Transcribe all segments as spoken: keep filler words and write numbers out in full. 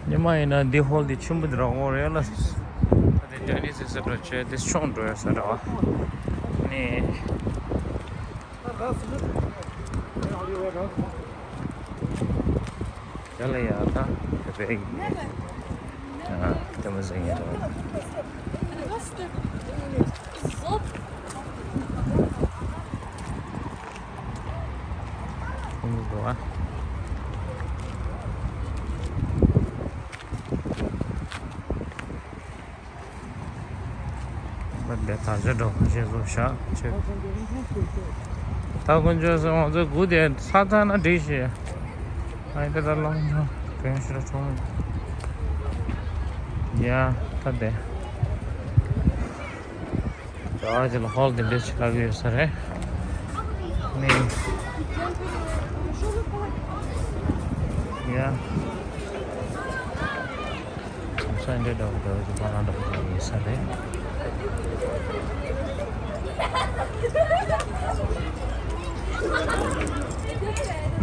ཉི་མ་ཡིན་ན་འདི་ཧོལ་འདི་ཆེན་པོ་འདི་ར་འོ་རེད་ལ། ད་དེ་ཏེ་ནི་སི་ཟེར་འགྲོ་བྱས་དེ་ཤོང་འགྲོ་ཡ་ས་ར་བ་ནི། ཡ་ལ་ཡ་ད་དེ་བས་ཡིན། ཨ་དེ་མ་ཟིན་ཡ་ར་བ། ཁོང་ཚོ་འགྲོ་བ། མི་འདི་ད་ཆ་འགྲོ་ཞེས་བཟོ་བཞག་ཆེ། ད་དཀོན་མཆོག་སོང་ང་ཚོ་སྒུག་དེ་ས་ཐག་ན་འགྲིག་ཞེས། ཨ་ཡི་ད་ད་ལོང་ཆོག་གོན་ཤི་ར་ཆོག་མི། ཡ་ད་དེ། ད་ཅི་ལ་ཧོལ་དེ་འདྲ་ཞིག་ལབ་ཡོད་ས་རེད། ནི། ཡ། ས་འདྲ་འདྲ་བོ་འདྲ་བོ་ཅིག་པ་ལང་འདྲ་བོ་ཅིག་ཡོད་ས་རེད།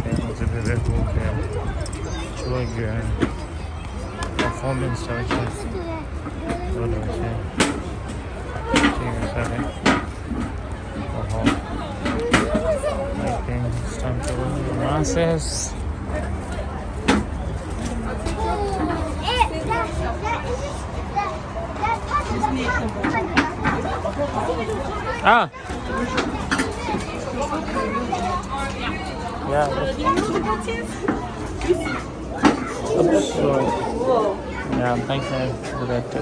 དེ་ང་ཚོ་བོད་པའི་ཁོག་དེ་ཆུ་བ་རྒྱུན། Performance direction. What do I say? Check this out, eh? Uh-huh. I think it's time to go to the masses. Ah! Yeah. Oops, sorry. Yeah, thanks, man, for that, uh,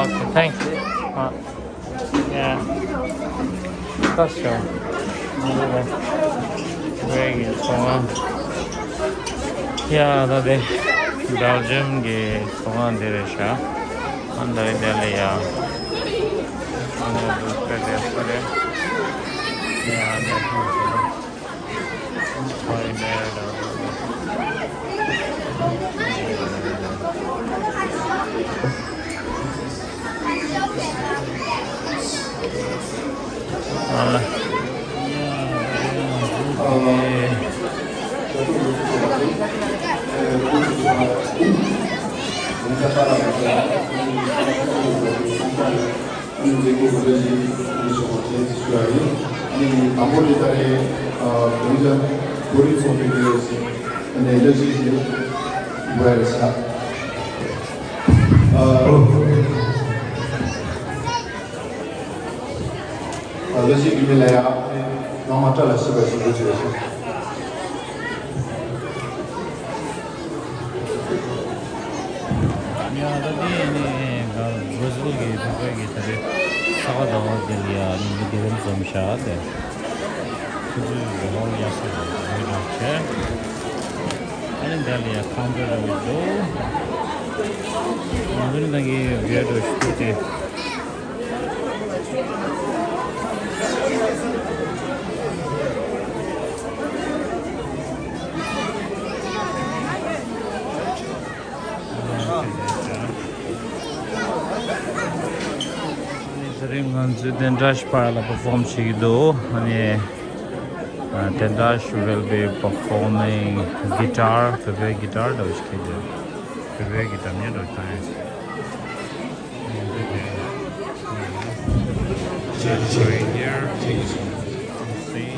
okay, thanks. Uh, yeah. That's sure. Very good. So, um, yeah, that day, Belgium གི་ཚོང་ཁང་འདི་རེད་ཤག་ཨ་འདི་རེད། འདི་ལ་ཡ། ཨ་ནི་འདི་སྤེལ་ཏེ་སྤེལ་ཏེ། ཡ་འདི་ཧུ་ཧུ། ཧོ་ཡི་འདི་རེད། ཨ་ལ། ཨ་ལོ་ཞིག་གི་མི་ལ་ཡ། ནང་མ་སྐྲ་ལ་ཤི་བ་ཞིག་འདུག་ཅེས། ཡ་ད་དེ་ནི་ག་བོ་ཟིལ་གྱི་བོད་པའི་གི་ད་རེས་ས་ག་ཟླ་བ་འདི་ལ་ཡ་ནི་མི་འདི་རིམ་འཛོམས་ཤག་དེ། ཁོ་ཚོའི་རི་མོ་ཡག་ཤོས་རེད་རེད་བྱས། ཨ་ནི་འདི་ལ་ཡ་ཁང་པ་རེ་བ་འདུག་ང་ཚོ་ནི་ད་གི་བེད་འགྲོ་ཞིག་ཏུ་དེ། དེ་རིང་ང་ཚོས་དེ་འདྲ་ཞིག་པར་ལ་པར་ཕོམ་བྱེད་ཀྱི་འདུག་ཨ་ནི་དེ་འདྲ་ཞིག་will be performing guitar, བོད་པའི་གི་ཊར་འདྲ་བོ་ཞིག་ཁྱེར་ཏེ། བོད་པའི་གི་ཊར་ཉན་འགྲོ་བཏང་ཡིན། Right here. See?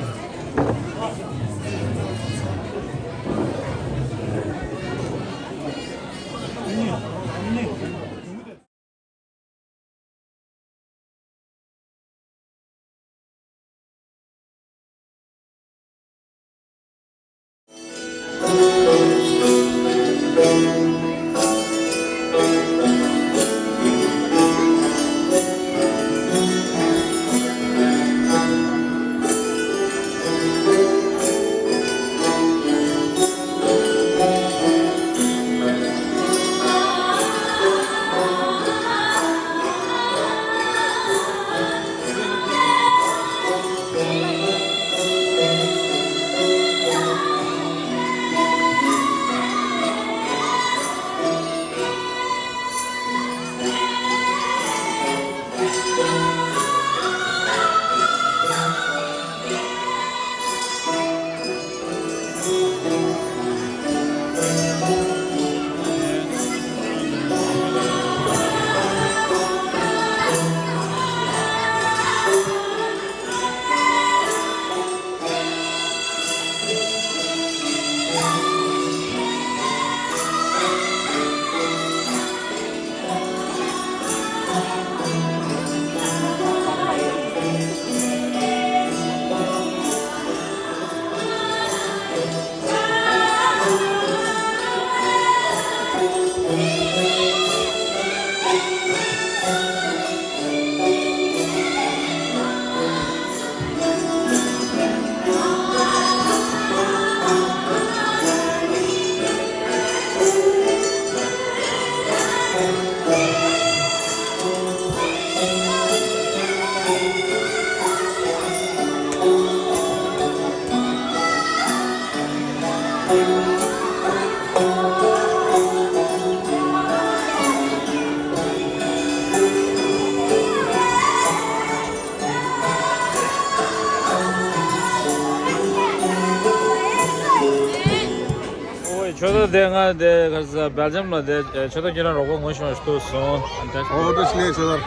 ཆོས་དར་དེ་ང་དེ་ག་ས་སྦེལ་ཇམ་ལ་དེ་ཆོས་དར་ཁྱོད་རང་རོགས་པ་ངོ་ཤེས་པ་ཞིག་ཐུག་སོང་། ཨོ་ཏོ་ཤི་ལེ་ཆོས་དར།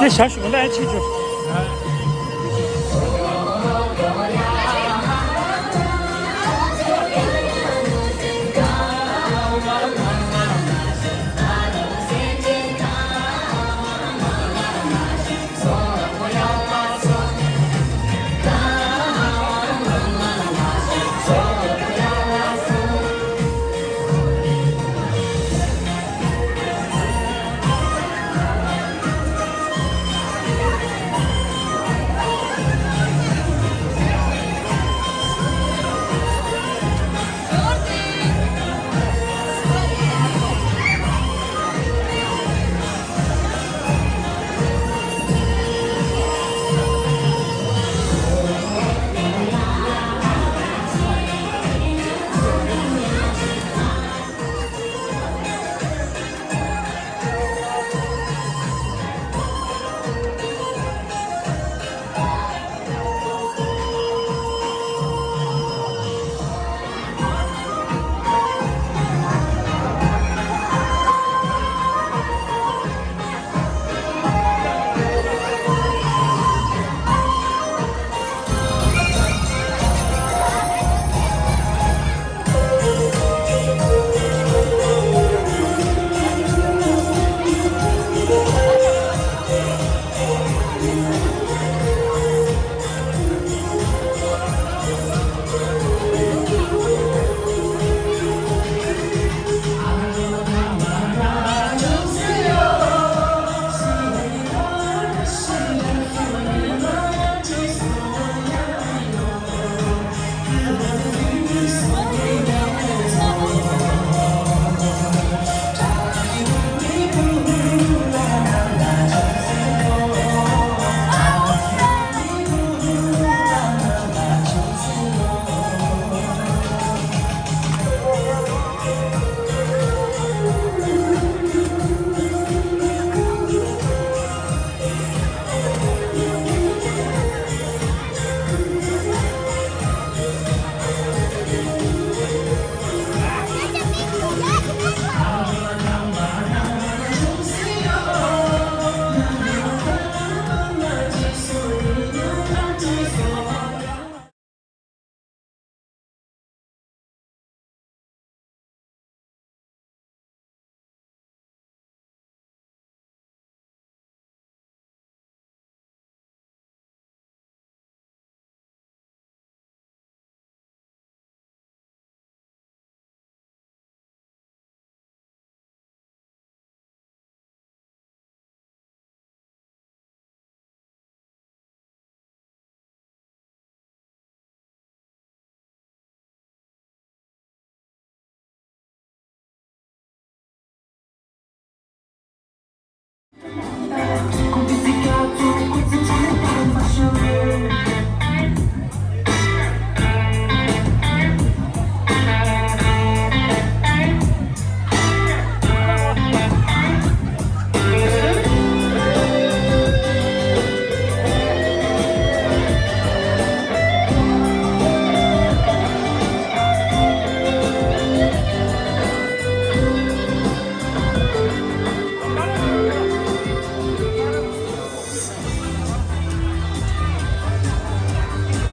ནས་ཞག་ཞུ་མ་ལ་ཨེ་ཆེ་ཆུ།